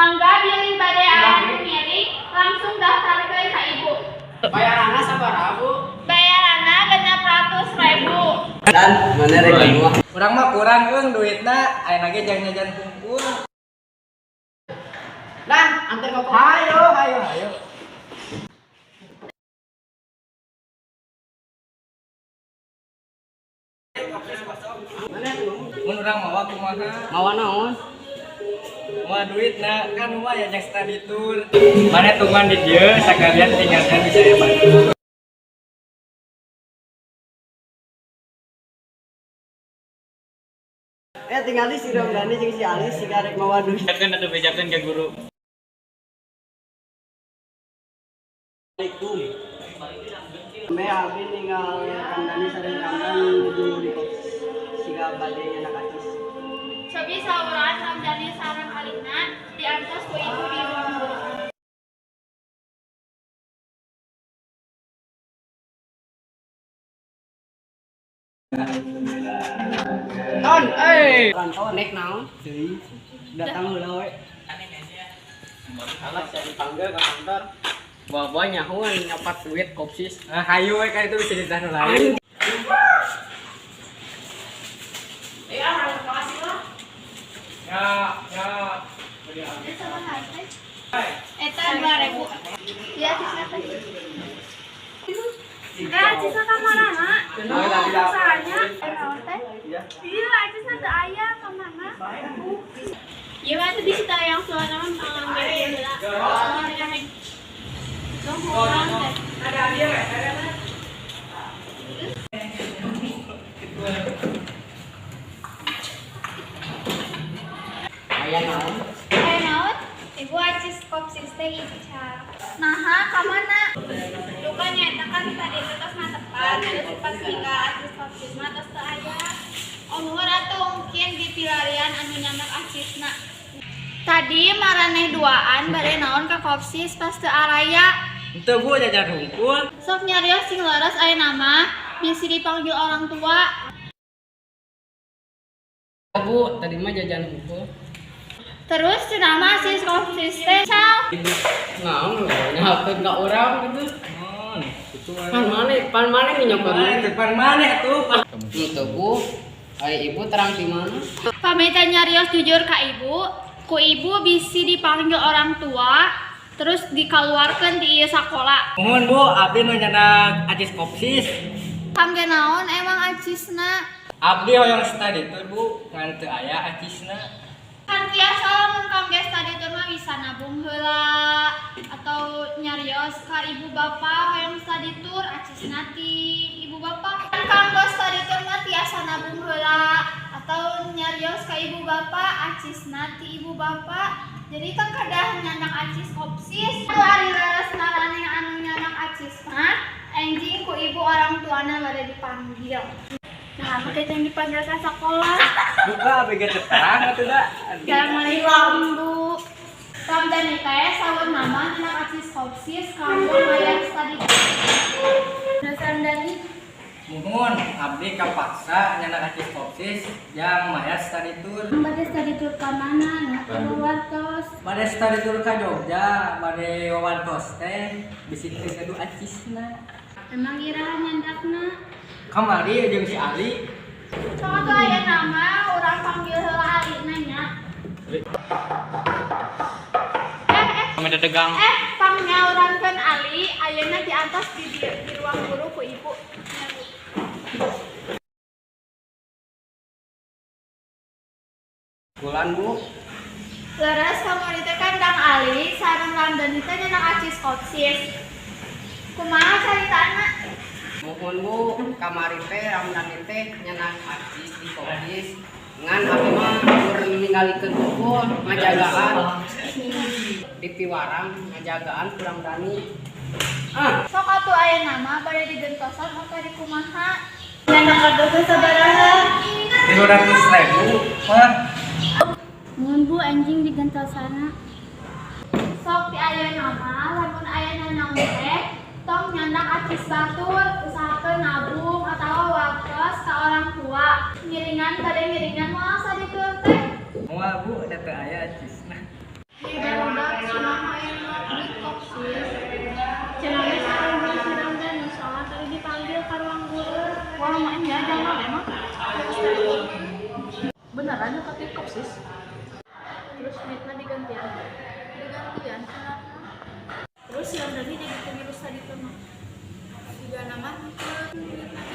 Mangga bilih bade aya nu ngiring langsung daftarkeun ka ibu. Bayaranna sabaraha, Bu? Bayaranna 600.000. Dan mana rek mah? Urang mah kurang eung duitna, ayeuna ge jang jajan kumpul. Dan antar ke Hayo, hayo, hayo. Mana tuh? Mun urang mawa kumaha? Mawa naon? Mawa duitna kan lumayan jang study tour. Mana tungguan di dieu sakalian tinggalkan bisa ya bantu. Eh tinggal di si Romdhani jeung si Ali si garek mawa duit. Bejakeun atuh bejakeun ka guru. Assalamualaikum. Me abdi ninggal Ramdhani sareng Ramdan nuju di kopsis siga bade nyandak acis. Cobi sauran Ramdhani sareng Alina diantos ku ibu di ruang guru. Ton, eh. Ton nek naon? Deui. Datang heula we. Alas saya dipanggil ke kantor. Bawa-bawa nyahuan nyopat duit kopsis. Ah, hayu we kan itu bisa ditahan lain. Ya, makasih lah. Ya, ya. Sama teh. Eta 2.000. Iya, acisna teh. Eh, acisna ka mana? Usahanya. Teh. Iya, acisna teu aya ka mana? Iya, mah teu bisa tayang suara mah pangangge heula. Dong, teh. Aya naon? Aya naon? Ibu acis kopsis teh Ica. Naha ka mana? Duka nyaeta kan tadi teh tos matepan, terus pas tinggal acis kopsis mah tos teu aya. Umur atuh mungkin di pilarian anu nyamek acisna. Tadi maraneh duaan bade naon ka kopsis pas teu araya. Henteu Bu jajan hungkul. Sok nyarios sing leres aya nama bisi dipanggil orang tua. Bu, tadi mah jajan hukum. Terus cenah mah acis kopsis teh cal. Ibu naon nyapeun ka urang gitu. Non, itu Pan mana? Pan mana nyokot? Depan mana tuh? Henteu Bu. Ari ibu terang di mana? Pamitan nyarios jujur ka ibu, ku ibu bisi dipanggil orang tua, terus dikaluarkeun di ieu sakola. Mohon Bu, abdi nu nyandak acis kopsis. Kangge naon emang acisna? Abdi hoyong study tour Bu, ngan teu aya acisna. Kan tiasa lamun kangge study tour mah bisa nabung heula atau nyarios ka ibu bapak hoyong study tour acisna ti ibu bapak. Kan kanggo study tour mah tiasa nabung heula atau nyarios ka ibu bapak acisna ti ibu bapak. Jadi kan kedah nyandak acis kopsis. Atuh ari leres maraneh anu nyandak acis mah enjing ku ibu orang tuana bade dipanggil. Nah, make yang dipanggil ka sakola. Buka abg teu terang atuh da. Assalamualaikum Bu. Ramdhani teh saur nama nyandak acis kopsis kanggo mayar study. Nah, Ramdhani Muhun, abdi kapaksa nyandak acis kopsis jang mayar study tour. bade study tour ka mana? Nah, perlu wartos. Bade study tour ka Jogja, bade wawantos teh bisi teu gaduh acisna. Emang iraha nyandakna? Kamari jeung si Ali. Sok atuh aya nama urang panggil heula Ali nanya. Kami tegang. Pangnyaurangkeun Ali ayeuna diantos di ruang guru ku ibu. Nya, Bu. Bulan Bu. Leres kamari teh kan Dang Ali sareng Ramdhani teh nyandak acis kopsis. Kumaha caritana? Mohon Bu, kamari teh Ramdhani teh nyandak acis di kopsis. Ngan abdi mah keur ningalikeun hungkul ngajagaan di piwarang ngajagaan ku Ramdhani. Ah, Sok atuh aya nama bade digentosan oke di kumaha? Nyandak kardus sabaraha? 300.000 mah. Mun Bu anjing digentosana. Sok ti aya nama lamun aya nanaon teh tong nyandak acis batur usahakeun nabung atawa waktos ka orang tua. Ngiringan bade ngiringan moal saditur teh. Moal Bu, da teu aya acisna. Di Juga nama teu.